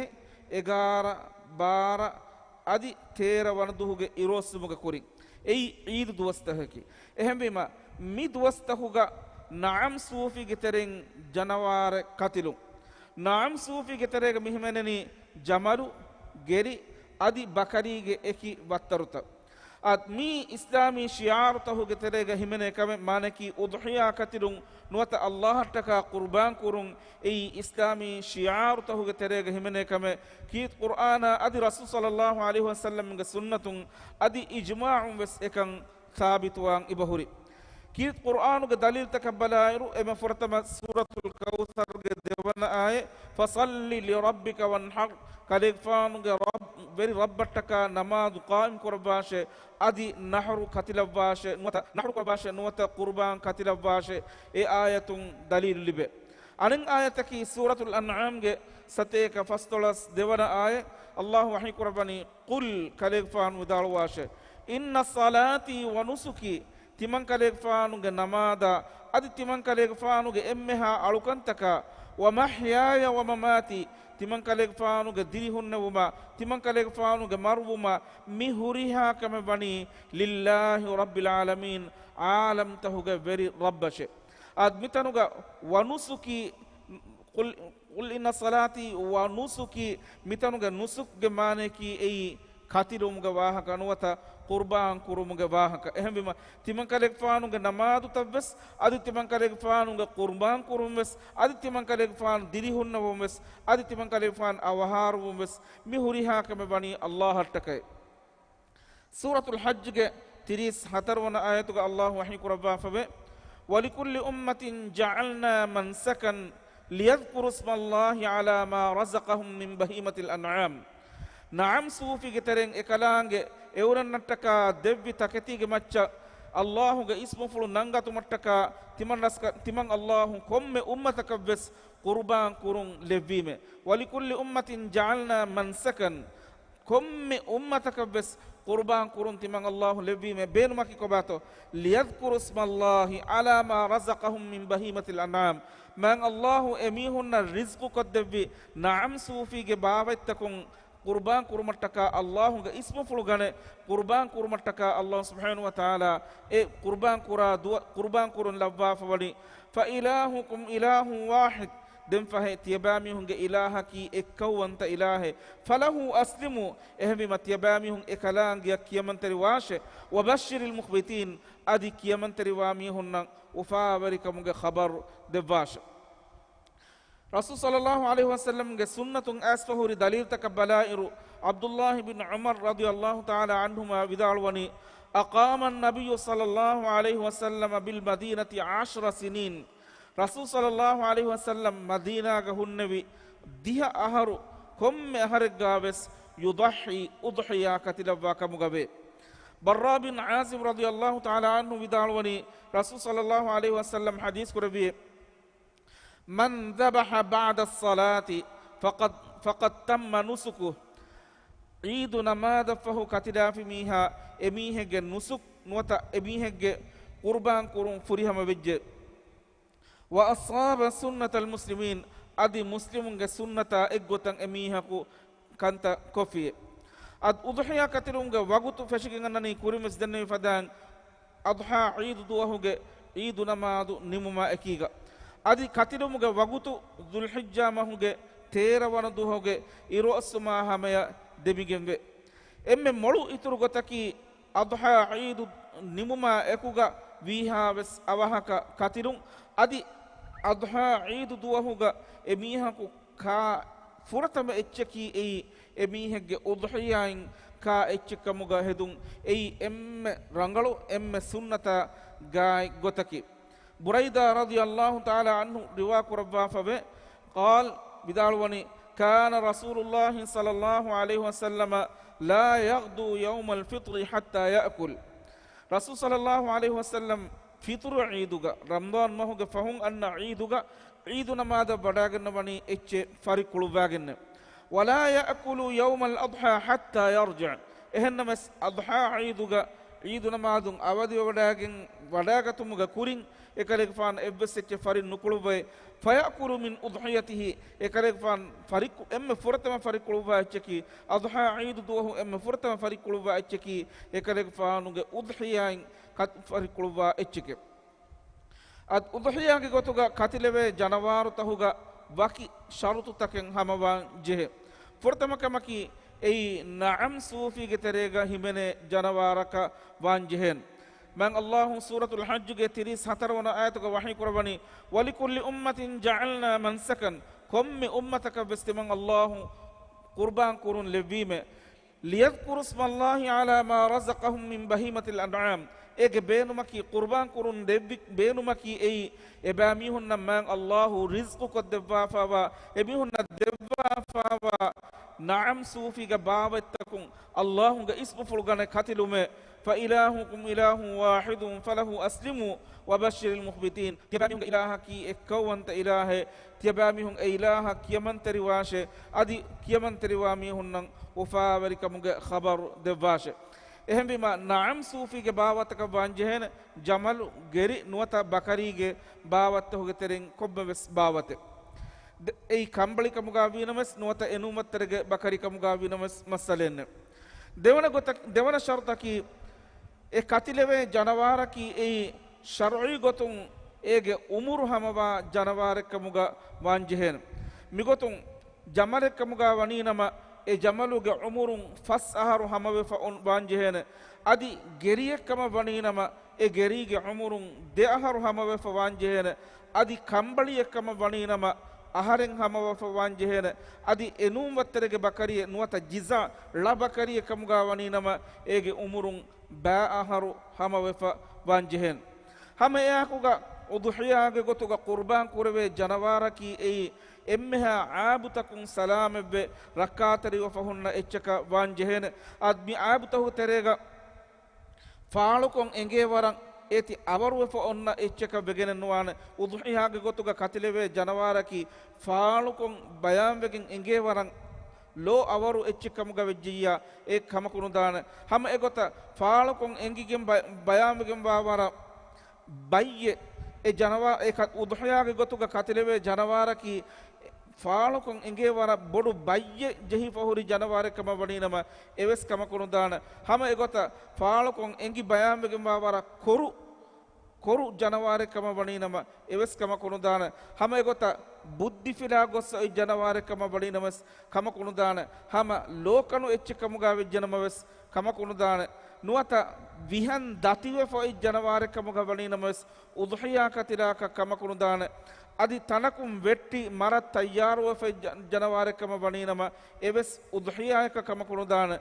އެގާރަ، ބާރަ، އަދި ތޭރަ ވަނަ ދުހުގެ އިރުއޮއްސުމުގެ ކުރިން. އެއީ ޢީދު ދުވަސްތަކަކީ. އެހެންވީމަ، މި ދުވަސްތަކުގަ ނަޢަމް ސޫފީގެ ތެރެއިން ޖަނަވާރެއް ކަތިލުން. ނަޢަމް ސޫފީގެ ތެރޭގަ މި ހިމެނެނީ ޖަމަލު، ގެރި، އަދި ބަކަރީގެ އެކި ވައްތަރުތައް. އަދި މީ އިސްލާމީ ޝިޢާރުތަހުގެ ތެރޭގަ ހިމެނޭ ކަމެއް، މާނައަކީ އުޟްޙިޔާ ކަތިލުން ނުވަތަ ﷲއަށްޓަކާ ޤުރުބާން ކުރުން، އެއީ އިސްލާމީ ޝިޢާރުތަހުގެ ތެރޭގަ ހިމެނޭ ކަމެއް، ކީރިތި ޤުރްއާނާ އަދި ރަސޫލު ޞައްލައްލާހު ޢަލައިހި ވަސައްލަމްގެ ސުންނަތުން އަދި އިޖްމާޢުން ވެސް އެކަން ސާބިތުވާން އެބަހުރި. ކީރިތި ޤުރްއާނުގެ ދަލީލްތަކަށް ބަލާއިރު، އެންމެ ފުރަތަމަ ސޫރަތުލް ކައުސަރުގެ ދެވަނަ އާޔަތް، "ފަޞައްލި ލިރައްބިކަ ވަންޙަރް"، ކަލޭގެފާނުގެ ރައް-، ވެރި ރައްބަށްޓަކާ ނަމާދު ޤާއިމް ކުރައްވާށޭ، އަދި ނަޙްރު ކަތިލައްވާށޭ، ނުވަތަ ނަޙްރު ކުރައްވާށޭ، ނުވަތަ ޤުރުބާން ކަތިލައްވާށޭ، އެ އާޔަތުން ދަލީލު ލިބޭ. އަނެއް އާޔަތަކީ ސޫރަތުލް އަންޢާމްގެ ސަތޭކަ ފަސްދޮޅަސް ދެވަނަ އާޔަތް، ﷲ ވަޙީ ކުރައްވަނީ، "ޤުލް"، ކަލޭގެފާނު ވިދާޅުވާށޭ، "އިންނަ ޞަލާތީ ވަ ނުސުކީ"، ތިމަން ކަލޭގެފާނުގެ ނަމާދާ، އަދި ތިމަން ކަލޭގެފާނުގެ އެންމެހާ އަޅުކަންތަކާ، "ވަ މަޙްޔާޔަ ވަ މަމާތީ"، ތިމަން ކަލޭގެފާނުގެ ދިރިހުންނެވުމާ، ތިމަން ކަލޭގެފާނުގެ މަރުވުމާ، މި ހުރިހާ ކަމެއް ވަނީ، "ލިއްލާހި ރައްބިލް ޢާލަމީން"، ޢާލަމްތަހުގެ ވެރި ރައްބަށޭ. އަދި މިތަނުގަ ވަ ނުސުކީ، ޤުލް، "ޤުލް އިންނަ ޞަލާތީ ވަ ނުސުކީ"، މިތަނުގެ ނުސުކްގެ މާނައަކީ އެއީ ކަތިލުމުގެ ވާހަކަ ނުވަތަ ޤުރުބާން ކުރުމުގެ ވާހަކަ. އެހެންވީމަ، ތިމަންކަލޭގެފާނުގެ ނަމާދުތައްވެސް، އަދި ތިމަންކަލޭގެފާނުގެ ޤުރުބާން ކުރުންވެސް، އަދި ތިމަންކަލޭގެފާނު ދިރިހުންނަވުންވެސް، އަދި ތިމަންކަލޭގެފާނު އަވަހާރަވުންވެސް، މި ހުރިހާ ކަމެއް ވަނީ ﷲ އަށްޓަކައި. ސޫރަތުލް ޙައްޖުގެ ތިރީސް ހަތަރު ވަނަ އާޔަތުގަ ﷲ ވަޙީ ކުރައްވާފަވޭ، وَلِكُلِّ أُمَّةٍ جَعَلْنَا مَنْسَكًا لِيَذْكُرُوا اسْمَ اللَّهِ عَلَىٰ مَا رَزَقَهُمْ مِنْ بَهِيمَةِ الْأَنْعَامِ. ނަޢަމް ސޫފީގެ ތެރެއިން އެކަލާނގެ އެއުރެންނަށްޓަކާ ދެއްވި ތަކެތީގެ މައްޗަށް ﷲގެ އިސްމުފުޅު ނަންގަތުމަށްޓަކާ ތިމަން ރަސްކަ-، ތިމަން ﷲ ކޮންމެ އުއްމަތަކަށްވެސް ޤުރުބާން ކުރުން ލެއްވީމޭ. وَلِكُلِّ أُمَّةٍ جَعَلْنَا مَنْسَكًا. ކޮންމެ އުއްމަތަކަށްވެސް ޤުރުބާން ކުރުން ތިމަން ﷲ ލެއްވީމޭ. ބޭނުމަކީ ކޮބާތޯ؟ لِيَذْكُرُوا اسْمَ اللَّهِ عَلَىٰ مَا رَزَقَهُمْ مِنْ بَهِيمَةِ الْأَنْعَامِ. މާތް ﷲ އެމީހުންނަށް ރިޒްޤު ކޮށްދެއްވި ނަޢަމް ސޫފީގެ ބާވަތްތަކުން ޤުރުބާން ކުރުމަށްޓަކާ ﷲގެ އިސްމުފުޅު ގަނެ ޤުރުބާން ކުރުމަށްޓަކާ ﷲ ސުބްޙާނަހޫ ވަތަޢާލާ އެ ޤުރުބާން ކުރާ ދުވަ-، ޤުރުބާން ކުރުން ލައްވާފަވަނީ. فَإِلَٰهُكُمْ إِلَٰهٌ وَاحِدٌ. ދެންފަހެ ތިޔަބައިމީހުންގެ އިލާހަކީ އެއްކައުވަންތަ އިލާހެއް. فَلَهُ أَسْلِمُوا. އެހެންވީމަ ތިޔަބައިމީހުން އެކަލާނގެއަށް ކިޔަމަންތެރިވާށޭ. وَبَشِّرِ الْمُخْبِتِينَ. އަދި ކިޔަމަންތެރިވާ މީހުންނަށް އުފާވެރިކަމުގެ ޚަބަރު ދެއްވާށޭ. ރަސޫލު ޞައްލައްލާހު ޢަލައިހި ވަސައްލަމްގެ ސުންނަތުން އައިސްފަ ހުރި ދަލީލުތަކަށް ބަލާއިރު، ޢަބްދުއްލާހި ބިން ޢުމަރު ރަޟިޔައްލާހު ތަޢާލާ ޢަންހުމާ ވިދާޅުވަނީ، أَقَامَ النَّبِيُّ صَلَّى اللَّهُ عَلَيْهِ وَسَلَّمَ بِالْمَدِينَةِ عَشْرَ سِنِينَ. ރަސޫލު ޞައްލައްލާހު ޢަލައިހި ވަސައްލަމް މަދީނާގަ ހުންނެވި ދިހަ އަހަރު ކޮންމެ އަހަރެއްގާވެސް يُضَحِّي، އުޟްޙިޔާ ކަތިލައްވާ ކަމުގަވޭ. ބައްރާ ބިން ޢާޒިބު ރަޟިޔައްލާހު ތަޢާލާ ޢަންހު ވިދާޅުވަނީ، ރަސޫލު ޞައްލައްލާހު ޢަލައިހި ވަސައްލަމް ޙަދީޘް ކުރެއްވި، مَنْ ذَبَحَ بَعْدَ الصَّلَاةِ فَقَدْ، فَقَدْ تَمَّ نُسُكُهُ. ޢީދު ނަމާދަށްފަހު ކަތިލާފި މީހާ، އެމީހެއްގެ ނުސުކް ނުވަތަ އެމީހެއްގެ ޤުރުބާން ކުރުން ފުރިހަމަ ވެއްޖެ. وَأَصَابَ سُنَّةَ الْمُسْلِمِينَ، އަދި މުސްލިމުންގެ ސުންނަތާ އެއްގޮތަށް އެމީހަކު ކަންތައް ކޮށްފިއޭ. އަދި އުޟްޙިޔާ ކަތިލުމުގެ ވަގުތު ފެށިގެން އަންނަނީ ކުރިންވެސް ދެންނެވި ފަދައިން، އަޟްޙާ ޢީދު ދުވަހުގެ ޢީދު ނަމާދު ނިމުމާ އެކީގަ. އަދި ކަތިލުމުގެ ވަގުތު ޛުލްޙިއްޖާ މަހުގެ ތޭރަ ވަނަ ދުވަހުގެ އިރުއޮއްސުމާ ހަމަޔަށް ދެމިގެންވޭ. އެންމެ މޮޅު އިތުރު ގޮތަކީ، އަޟްޙާ ޢީދު ނިމުމާ އެކުގަ ވީހާވެސް އަވަހަކަށް ކަތިލުން. އަދި އަޟްޙާ ޢީދު ދުވަހުގަ އެމީހަކު ކާ ފުރަތަމަ އެއްޗަކީ އެއީ އެމީހެއްގެ އުޟްޙިޔާއިން ކާ އެއްޗެއްކަމުގަ ހެދުން. އެއީ އެންމެ ރަނގަޅު، އެންމެ ސުންނަތާ ގާތް ގޮތަކީ. ބުރައިދާ ރަޟިޔައްލާހު ތަޢާލާ ޢަންހު ރިވާ ކުރައްވާފަވޭ، ޤާލް، ވިދާޅުވަނީ، كَانَ رَسُولُ اللَّهِ صَلَّى اللَّهُ عَلَيْهِ وَسَلَّمَ لَا يَغْدُو يَوْمَ الْفِطْرِ حَتَّى يَأْكُلَ. ރަސޫލު ޞައްލައްލާހު ޢަލައިހި ވަސައްލަމް ފިޠުރު ޢީދުގަ، ރަމަޟާން މަހުގެ ފަހުން އަންނަ ޢީދުގަ، ޢީދު ނަމާދަށް ވަޑާގަންނަވަނީ އެއްޗެއް ފަރި ކުޅުއްވާގެންނެވެ. وَلَا يَأْكُلُ يَوْمَ الْأَضْحَى حَتَّى يَرْجِعَ. އެހެންނަމަވެސް، އަޟްޙާ ޢީދުގަ ޢީދު ނަމާދުން އަވަދިވެވަޑާގެން ވަޑާގަތުމުގެ ކުރިން، އެކަލޭގެފާނު އެއްވެސް އެއްޗެއް ފަރި ނުކުޅުއްވައި، فَيَأْكُلُ مِنْ أُضْحِيَتِهِ، އެކަލޭގެފާނު ފަރި ކު-، އެންމެ ފުރަތަމަ ފަރި ކުޅުއްވާ އެއްޗަކީ، އަޟްޙާ ޢީދު ދުވަހު އެންމެ ފުރަތަމަ ފަރި ކުޅުއްވާ އެއްޗަކީ، އެކަލޭގެފާނުގެ އުޟްޙިޔާއިން ކަ-، ފަރި ކުޅުއްވާ އެއްޗެކެވެ. އަދި އުޟްޙިޔާގެ ގޮތުގަ ކަތިލެވޭ ޖަނަވާރުތަކުގަ ވަކި ޝަރުޠުތަކެއް ހަމަވާން ޖެހޭ. ފުރަތަމަ ކަމަކީ، އެއީ ނަޢަމް ސޫފީގެ ތެރޭގަ ހިމެނޭ ޖަނަވާރަކަށް ވާން ޖެހޭނެ. މާތް ﷲ ސޫރަތުލް ޙައްޖުގެ ތިރީސް ހަތަރު ވަނަ އާޔަތުގަ ވަޙީ ކުރައްވަނީ، وَلِكُلِّ أُمَّةٍ جَعَلْنَا مَنْسَكًا، ކޮންމެ އުއްމަތަކަށް ވެސް ތިމަން ﷲ ޤުރުބާން ކުރުން ލެއްވީމޭ. لِيَذْكُرُوا اسْمَ اللَّهِ عَلَىٰ مَا رَزَقَهُمْ مِنْ بَهِيمَةِ الْأَنْعَامِ. އޭގެ ބޭނުމަކީ، ޤުރުބާން ކުރުން ދެއްވި ބޭނުމަކީ އެއީ، އެބައިމީހުންނަށް މާތް ﷲ ރިޒްޤު ކޮށްދެއްވާފައިވާ، އެމީހުންނަށް ދެއްވާފައިވާ ނަޢަމް ސޫފީގެ ބާވަތްތަކުން ﷲގެ އިސްމުފުޅު ގަނެ ކަތިލުމޭ. فَإِلَٰهُكُمْ إِلَٰهٌ وَاحِدٌ فَلَهُ أَسْلِمُوا وَبَشِّرِ الْمُخْبِتِينَ. ތިޔަބައިމީހުންގެ އިލާހަކީ އެއްކައުވަންތަ އިލާހެއް. ތިޔަބައިމީހުން އެ އިލާހަށް ކިޔަމަންތެރިވާށޭ، އަދި ކިޔަމަންތެރިވާ މީހުންނަށް އުފާވެރިކަމުގެ ޚަބަރު ދެއްވާށޭ. އެހެންވީމަ، ނަޢަމް ސޫފީގެ ބާވަތަކަށް ވާންޖެހޭނެ، ޖަމަލު، ގެރި ނުވަތަ ބަކަރީގެ ބާވަތްތަކުގެ ތެރެއިން ކޮންމެވެސް ބާވަތެއް. ދެ-، އެއީ ކަނބަޅިކަމުގަ ވީނަމަވެސް ނުވަތަ އެނޫންވައްތަރެގެ ބަކަރިކަމުގަ ވީނަމަވެސް މައްސަލައެއް ނެތް. ދެވަނަ ގޮތަކީ، ދެވަނަ ޝަރުޠަކީ، އެ ކަތިލެވޭ ޖަނަވާރަކީ އެއީ ޝަރުޢީ ގޮތުން އޭގެ އުމުރު ހަމަވާ ޖަނަވާރެއްކަމުގަ ވާންޖެހޭނެ. މިގޮތުން ޖަމަލެއްކަމުގަ ވަނީނަމަ، އެ ޖަމަލުގެ އުމުރުން ފަސް އަހަރު ހަމަވެފަ އޮން-، ވާންޖެހޭނެ. އަދި ގެރިއެއްކަމަށް ވަނީނަމަ، އެ ގެރީގެ އުމުރުން ދެ އަހަރު ހަމަވެފަ ވާންޖެހޭނެ. އަދި ކަނބަޅިއެއްކަމަށް ވަނީނަމަ، އަހަރެއް ހަމަވެފަ ވާންޖެހޭނެ. އަދި އެނޫން ވައްތަރެގެ ބަކަރިއެއް ނުވަތަ ޖިޒާ ޅަ ބަކަރިއެއް ކަމުގަ ވަނީނަމަ، އޭގެ އުމުރުން ބައި އަހަރު ހަމަވެފަ ވާންޖެހޭނެ. ހަމައެއާއެކުގަ އުޟުޙިޔާގެ ގޮތުގަ ޤުރުބާން ކުރެވޭ ޖަނަވާރަކީ އެއީ އެންމެހާ އާބުތަކުން ސަލާމަތްވެ ރައްކާތެރިވެފަ ހުންނަ އެއްޗަކަށް ވާންޖެހޭނެ. އަދި މި އާބުތަކުގެ ތެރޭގަ ފާޅުކޮށް އެނގޭ ވަރަށް އޭތި އަވަރުވެފަ އޮންނަ އެއްޗަކަށް ވެގެނެއް ނުވާނެ. އުޟުޙިޔާގެ ގޮތުގަ ކަތިލެވޭ ޖަނަވާރަކީ ފާޅުކޮށް ބަޔާންވެގެން އެނގޭ ވަރަށް ލޯ އަވަރު އެއްޗެއް ކަމުގަ ވެއްޖިއްޔާ، އެ ކަމަކު ނުދާނެ. ހަމަ އެގޮތަށް ފާޅުކޮށް އެނގިގެން ބަ-، ބަޔާންވެގެންވާ ވަރަށް ބައްޔެއް އެ ޖަނަވާ-، އެ ކަ-، އުޟުޙިޔާގެ ގޮތުގަ ކަތިލެވޭ ޖަނަވާރަކީ ފާޅުކޮށް އެނގޭ ވަރަށް ބޮޑު ބައްޔެއް ޖެހިފަ ހުރި ޖަނަވާރެއް ކަމަށް ވަނީނަމަ، އެވެސް ކަމަކު ނުދާނެ. ހަމަ އެގޮތަށް ފާޅުކޮށް އެނގި ބަޔާންވެގެންވާ ވަރަށް ކޮރު ކޮރު ޖަނަވާރެއް ކަމަށް ވަނީނަމަ، އެވެސް ކަމަކު ނުދާނެ. ހަމަ އެގޮތަށް ބުއްދިފިލާ ގޮސް އޮތް ޖަނަވާރެއް ކަމަށް ވަނީނަމަވެސް ކަމަކު ނުދާނެ. ހަމަ ލޯކަނު އެއްޗެއް ކަމުގަ ވެއްޖެނަމަވެސް ކަމަކު ނުދާނެ. ނުވަތަ ވިހަން ދަތިވެފަ އޮތް ޖަނަވާރެއް ކަމުގަ ވަނީނަމަވެސް އުޟުޙިޔާ ކަތިލާކަށް ކަމަކު ނުދާނެ. އަދި ތަނަކުން ވެއްޓި މަރަށް ތައްޔާރުވެފަ އޮތް ޖަ-، ޖަނަވާރެއް ކަމަށް ވަނީނަމަ، އެވެސް އުޟުޙިޔާއަކަށް ކަމަކު ނުދާނެ.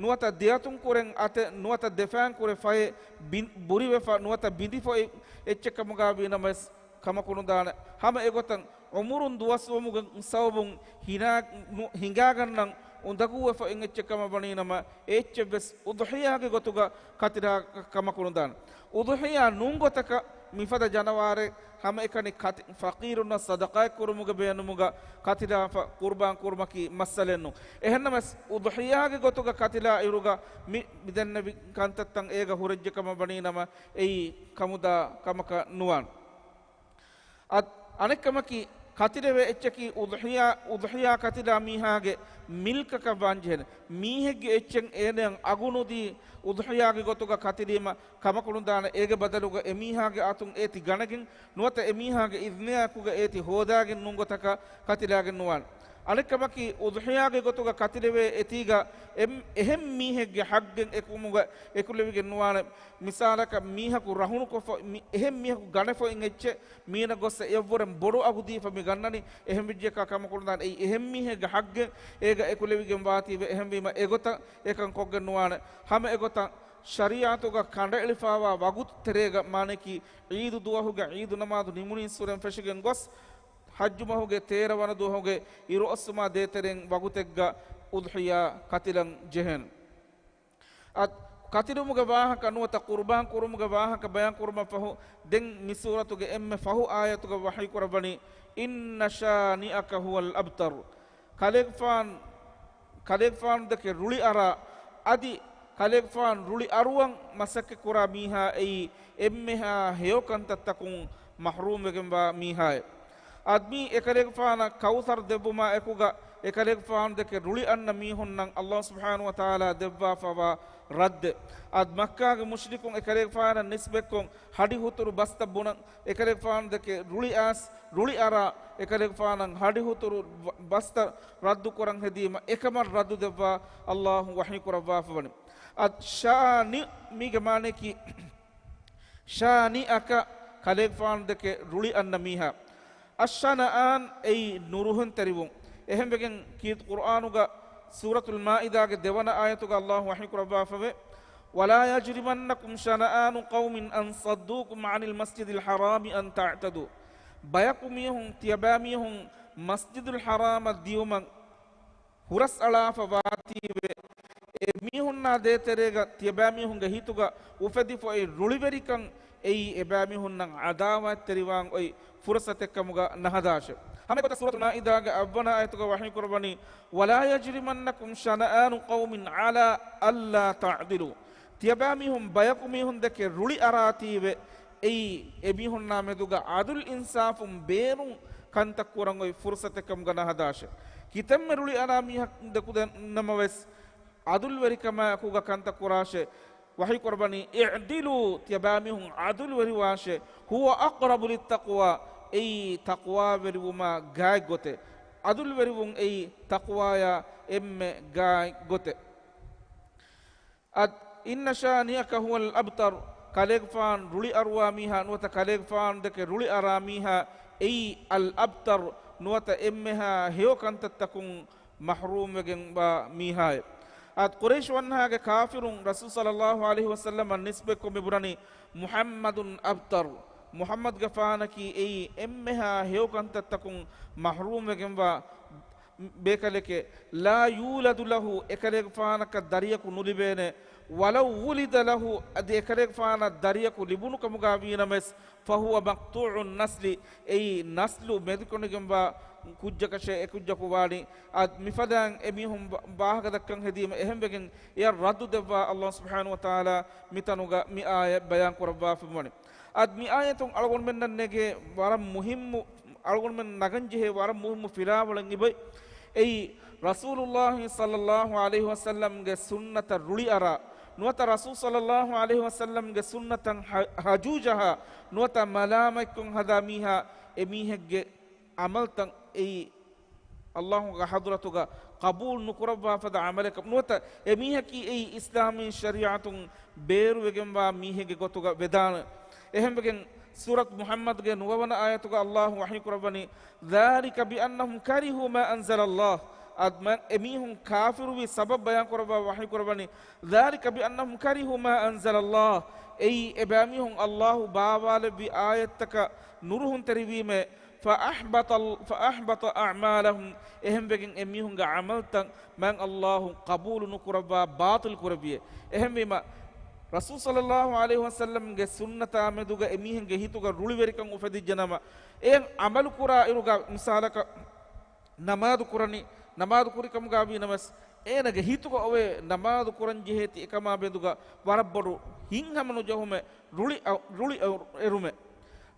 ނުވަތަ ދެއަތުން ކުރެން އަތެއް، ނުވަތަ ދެފައިން ކުރެ ފަޔެއް ބި-، ބުރިވެފަ، ނުވަތަ ބިނދިފަ އޮތް އެއްޗެއް ކަމުގަ ވީނަމަވެސް ކަމަކު ނުދާނެ. ހަމަ އެގޮތަށް ޢުމުރުން ދުވަސްވުމުގެ ސަބަބުން ހިނާ-، ނު-، ހިނގާގަންނަން އުނދަގޫވެފަ އޮތް އެއްޗެއް ކަމަށް ވަނީނަމަ، އެ އެއްޗެއްވެސް އުޟުޙިޔާގެ ގޮތުގަ ކަތިލާ ކަމަކު ނުދާނެ. އުޟުޙިޔާ ނޫން ގޮތަކަށް މިފަދަ ޖަނަވާރެއް ހަމައެކަނި ކަތި-، ފަޤީރުންނަށް ޞަދަޤާތް ކުރުމުގެ ބޭނުމުގަ ކަތިލާފަ ޤުރުބާން ކުރުމަކީ މައްސަލައެއް ނޫން. އެހެންނަމަވެސް، އުޟުޙިޔާގެ ގޮތުގަ ކަތިލާ އިރުގަ މި، މި ދެންނެވި ކަންތައްތައް އޭގަ ހުރެއްޖެ ކަމަށް ވަނީނަމަ، އެއީ ކަމުދާ ކަމަކަށް ނުވާނެ. އަދި އަނެއްކަމަކީ، ކަތިލެވޭ އެއްޗަކީ އުޟުޙިޔާ، އުޟުޙިޔާ ކަތިލާ މީހާގެ މިލްކަކަށް ވާންޖެހޭނެ. މީހެއްގެ އެއްޗެއް އޭނައަށް އަގު ނުދީ އުޟުޙިޔާގެ ގޮތުގަ ކަތިލީމަ ކަމަކު ނުދާނެ. އޭގެ ބަދަލުގަ އެމީހާގެ އަތުން އޭތި ގަނެގެން ނުވަތަ އެމީހާގެ އިޛްނެއާއެކުގަ އޭތި ހޯދާގެން ނޫން ގޮތަކަށް ކަތިލާގެން ނުވާނެ. އަނެއްކަމަކީ، އުޟުޙިޔާގެ ގޮތުގަ ކަތިލެވޭ އެތީގަ އެ-، އެހެން މީހެއްގެ ޙައްޤެއް އެކުމުގަ އެކުލެވިގެން ނުވާނެ. މިސާލަކަށް، މީހަކު ރަހުނުކޮށްފަ، މި-، އެހެން މީހަކު ގަނެފަ އޮތް އެއްޗެއް މީނަ ގޮއްސަ އެއަށްވުރެން ބޮޑު އަގު ދީފަ މި ގަންނަނީ، އެހެން ވެއްޖެއްކާ ކަމަކު ނުދާނެ. އެއީ އެހެން މީހެއްގެ ޙައްޤެއް އޭގަ އެކުލެވިގެން ވާތީވެ، އެހެންވީމަ އެގޮތަށް އެކަން ކޮށްގެން ނުވާނެ. ހަމަ އެގޮތަށް ޝަރީޢަތުގަ ކަނޑައެޅިފައިވާ ވަގުތު ތެރޭގަ، މާނައަކީ ޢީދު ދުވަހުގެ ޢީދު ނަމާދު ނިމުނީއްސުރެން ފެށިގެން ގޮސް، ޙައްޖު މަހުގެ ތޭރަ ވަނަ ދުވަހުގެ އިރުއޮއްސުމާ ދޭތެރޭން ވަގުތެއްގަ އުޟުޙިޔާ ކަތިލަން ޖެހޭނެ. އަދި ކަތިލުމުގެ ވާހަކަ ނުވަތަ ޤުރުބާން ކުރުމުގެ ވާހަކަ ބަޔާން ކުރުމަށް ފަހު، ދެން މި ސޫރަތުގެ އެންމެ ފަހު އާޔަތުގަ ވަޙީކުރައްވަނީ، "إن شانئك هو الأبتر." ކަލޭގެފާން، ކަލޭގެފާނު ދެކެ ރުޅި އަރާ، އަދި ކަލޭގެފާނު ރުޅި އަރުވަން މަސައްކަތް ކުރާ މީހާ އެއީ އެންމެހާ ހެޔޮ ކަންތައްތަކުން މަޙްރޫމް ވެގެންވާ މީހާއެއް. އަދި މީ އެކަލޭގެފާނަށް ކައުޘަރު ދެއްވުމާ އެކުގަ، އެކަލޭގެފާނު ދެކެ ރުޅި އަންނަ މީހުންނަށް ﷲ ސުބްޙާނަހޫ ވަތަޢާލާ ދެއްވާފަވާ ރައްދެއް. އަދި މައްކާގެ މުޝްރިކުން އެކަލޭގެފާނަށް ނިސްބަތްކޮށް ހަޑި ހުތުރު ބަސްތައް ބުނަން، އެކަލޭގެފާނު ދެކެ ރުޅި އައިސް، ރުޅި އަރާ، އެކަލޭގެފާނަށް ހަޑި ހުތުރު ބަ-، ބަސްތައް ރައްދު ކުރަން ހެދީމަ، އެކަމަށް ރައްދު ދެއްވާ ﷲ ވަޙީ ކުރައްވާފަވަނީ. އަދި ޝާނި މީގެ މާނައަކީ، ޝާނިއަކަ، ކަލޭގެފާނު ދެކެ ރުޅި އަންނަ މީހާ. އައްޝަނައާން އެއީ ނުރުހެންތެރިވުން. އެހެންވެގެން ކީރިތި ޤުރްއާނުގަ ސޫރަތުލް މާއިދާގެ ދެވަނަ އާޔަތުގަ ﷲ ވަޙީ ކުރައްވާފަވޭ، "ولا يجرمنكم شنآن قوم أن صدوكم عن المسجد الحرام أن تعتدوا." ބަޔަކު މީހުން ތިޔަބައިމީހުން މަސްޖިދުލް ޙަރާމަށް ދިޔުމަށް ހުރަސްއަޅާފަ ވާތީވެ، އެ މީހުންނާ ދޭތެރޭގަ ތިޔަބައިމީހުންގެ ހިތުގަ އުފެދިފައި ރުޅިވެރިކަން އެއީ އެބައިމީހުންނަށް ޢަދާވާތްތެރިވާން އޮތް ފުރުޞަތެއްކަމުގަ ނަހަދާށެ. ހަމައެގޮތަށް ސޫރަތުލް މާއިދާގެ އަށްވަނަ އާޔަތުގަ ވަޙީކުރައްވަނީ، "ولا يجرمنكم شنآن قوم على ألا تعدلوا." ތިޔަބައިމީހުން ބަޔަކު މީހުން ދެކެ ރުޅި އަރާތީވެ، އެއީ އެމީހުންނާ މެދުގަ ޢަދުލް އިންސާފުން ބޭރުން ކަންތައް ކުރަން އޮތް ފުރުޞަތެއްކަމުގަ ނަހަދާށެ. ކިތަންމެ ރުޅި އަރާ މީހަކު ދެކުދެންނަމަވެސް، ޢަދުލުވެރިކަމާއެކުގަ ކަންތައް ކުރާށޭ. ވަޙީކުރައްވަނީ، "اعدلوا" ތިޔަބައިމީހުން ޢަދުލުވެރިވާށޭ. "هو أقرب للتقوى" އެއީ ތަޤްވާވެރިވުމާ ގާތްގޮތެއް. ޢަދުލުވެރިވުން އެއީ ތަޤްވާޔާ އެންމެ ގާތް ގޮތެއް. އަދް، إن شانئك هو الأبتر، ކަލޭގެފާން ރުޅި އަރުވާ މީހާ ނުވަތަ ކަލޭގެފާނު ދެކެ ރުޅި އަރާ މީހާ އެއީ އަލް އަބްތަރު ނުވަތަ އެންމެހާ ހެޔޮ ކަންތައްތަކުން މަޙްރޫމްވެގެންވާ މީހާއެއް. އަދް، ޤުރައިޝް ވަންހާގެ ކާފިރުން ރަސޫލު ޞައްލައްލާހު ޢަލައިހި ވަސައްލަމަށް ނިސްބަތްކޮށް މި ބުނަނީ، މުޙައްމަދުން އަބްތަރު، މުޙައްމަދުގެފާނަކީ އެއީ އެންމެހާ ހެޔޮ ކަންތައްތަކުން މަޙްރޫމްވެގެންވާ ބޭކަލެކޭ. لا يولد له، އެކަލޭގެފާނަކަށް ދަރިޔަކު ނުލިބޭނެ. ولو ولد له، އަދި އެކަލޭގެފާނަށް ދަރިޔަކު ލިބުނު ކަމުގަ ވީނަމަވެސް، فهو مقطوع النسل، އެއީ ނަސްލު މެދުކޮށްގެންވާ ކުއްޖަކަށޭ އެކުއްޖަކު ވާނީ. އަދި މިފަދައިން އެމީހުން ވާ-، ވާހަކަ ދައްކަން ހެދީމަ އެހެންވެގެން އެޔަށް ރައްދު ދެއްވާ ﷲ ސުބްޙާނަހޫ ވަތަޢާލާ މިތަނުގަ މި އާޔަތް ބަޔާން ކުރައްވާފައިވަނީ. އަދި މި އާޔަތުން އަޅުގަނޑުމެންނަށް ނެގޭ ވަރަށް މުހިއްމު، އަޅުގަނޑުމެން ނަގަން ޖެހޭ ވަރަށް މުހިއްމު ފިލާވަޅެއް އެބައޮތް. އެއީ، ރަސޫލުﷲ ޞައްލައްލާހު ޢަލައިހި ވަސައްލަމްގެ ސުންނަތަށް ރުޅިއަރާ، ނުވަތަ ރަސޫލު ޞައްލައްލާހު ޢަލައިހި ވަސައްލަމްގެ ސުންނަތަށް ހަ-، ހަޖޫ ޖަހާ، ނުވަތަ މަލާމަތްކޮށް ހަދާ މީހާ، އެމީހެއްގެ ޢަމަލުތައް އެއީ ﷲގެ ޙަޟްރަތުގަ ޤަބޫލު ނުކުރައްވާ ފަދަ ޢަމަލެއް ކަމަށް ނުވަތަ، އެމީހަކީ އެއީ އިސްލާމީ ޝަރީޢަތުން ބޭރުވެގެންވާ މީހެއްގެ ގޮތުގަ ވެދާނެ. އެހެންވެގެން ސޫރަތު މުޙައްމަދުގެ ނުވަވަނަ އާޔަތުގަ ﷲ ވަޙީކުރައްވަނީ، ذلك بأنهم كرهوا ما أنزل الله. އަދި މަ-، އެމީހުން ކާފިރުވި ސަބަބު ބަޔާންކުރައްވާ ވަޙީކުރައްވަނީ، ذلك بأنهم كرهوا ما أنزل الله. އެއީ އެބައިމީހުން ﷲ ބާވާލެއްވި އާޔަތްތަކަށް ނުރުހުންތެރިވީމޭ، فأحبط ال-، فأحبط أعمالهم، އެހެންވެގެން އެމީހުންގެ ޢަމަލުތައް މާތް ﷲ ޤަބޫލު ނުކުރައްވާ ބާޠިލް ކުރެއްވިއޭ. އެހެންވީމަ، ރަސޫލު ޞައްލައްލާހު ޢަލައިހި ވަސައްލަމްގެ ސުންނަތާ މެދުގަ އެމީހުންގެ ހިތުގަ ރުޅިވެރިކަން އުފެދިއްޖެނަމަ، އެ ޢަމަލު ކުރާ އިރުގަ މިސާލަކަށް ނަމާދު ކުރަނީ، ނަމާދު ކުރި ކަމުގަ ވީނަމަވެސް، އޭނަގެ ހިތުގަ އޮވޭ ނަމާދު ކުރަން ޖެހޭތީ އެކަމާ މެދުގަ ވަރަށް ބޮޑު ހިތްހަމަނުޖެހުމެއް، ރުޅި އަ-، ރުޅި އަ-، އެރުމެއް.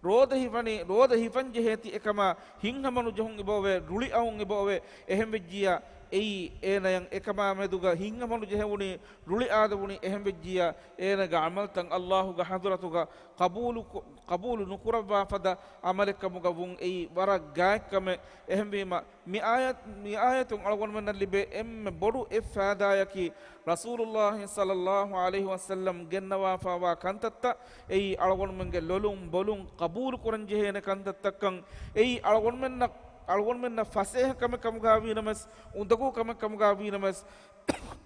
ރޯދަ ހިފަނީ، ރޯދަ ހިފަން ޖެހޭތީ އެކަމާ ހިތްހަމަނުޖެހުން އެބައޮވޭ، ރުޅި އައުން އެބައޮވޭ. އެހެންވެއްޖިއްޔާ، އެއީ އޭނަޔަށް އެކަމާ މެދުގަ ހިތްހަމަނުޖެހެވުނީ، ރުޅި އާދެވުނީ. އެހެންވެއްޖިއްޔާ، އޭނަގެ ޢަމަލުތައް ﷲގެ ޙަޟްރަތުގަ ޤަބޫލު ކު-، ޤަބޫލު ނުކުރައްވާ ފަދަ ޢަމަލެއް ކަމުގަ ވުން އެއީ ވަރަށް ގާތް ކަމެއް. އެހެންވީމަ، މި އާޔަތް، މި އާޔަތުން އަޅުގަނޑުމެންނަށް ލިބޭ އެންމެ ބޮޑު އެއް ފާއިދާއަކީ، ރަސޫލުﷲ ޞައްލައްލާހު ޢަލައިހި ވަސައްލަމް ގެންނަވާފައިވާ ކަންތައްތައް އެއީ އަޅުގަނޑުމެންގެ ލޮލުން ބޮލުން ޤަބޫލު ކުރަން ޖެހޭނެ ކަންތައްތައްކަން. އެއީ އަޅުގަނޑުމެންނަށް، އަޅުގަނޑުމެންނަށް ފަސޭހަ ކަމެއް ކަމުގަ ވީނަމަވެސް، އުނދަގޫ ކަމެއް ކަމުގަ ވީނަމަވެސް،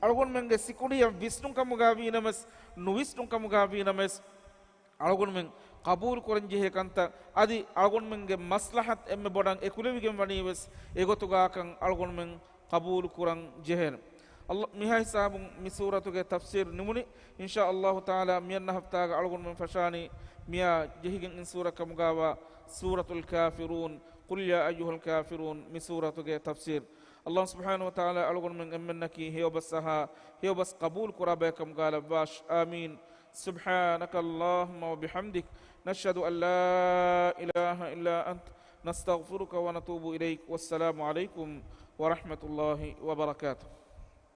އަޅުގަނޑުމެންގެ ސިކުނޑިއަށް ވިސްނުން ކަމުގަ ވީނަމަވެސް، ނުވިސްނުން ކަމުގަ ވީނަމަވެސް، އަޅުގަނޑުމެން ޤަބޫލު ކުރަން ޖެހޭ ކަންތައް، އަދި އަޅުގަނޑުމެންގެ މަޞްލަޙަތު އެންމެ ބޮޑަށް އެކުލެވިގެން ވަނީވެސް އެގޮތުގަކަން އަޅުގަނޑުމެން ޤަބޫލު ކުރަން ޖެހޭނެ. ﷲ، މިހާ ހިސާބުން މި ސޫރަތުގެ ތަފްސީރު ނިމުނީ. އިންޝާ ﷲ ތަޢާލާ މިއަންނަ ހަފްތާގަ އަޅުގަނޑުމެން ފަށާނީ މިއާ ޖެހިގެން އިން ސޫރަ ކަމުގަވާ ސޫރަތުލް ކާފިރޫން، قل يا أيها الكافرون، މި ސޫރަތުގެ ތަފްސީރު. ﷲ ސުބްޙާނަހޫ ވަތަޢާލާ އަޅުގަނޑުމެން އެންމެންނަކީ ހެޔޮބަސް އަހާ، ހެޔޮބަސް ޤަބޫލު ކުރާ ބައެއް ކަމުގަ ލައްވާށި. އާމީން. سبحانك اللهم وبحمدك، نشهد أن لا إله إلا أنت، نستغفرك ونتوب إليك. والسلام عليكم ورحمة الله وبركاته.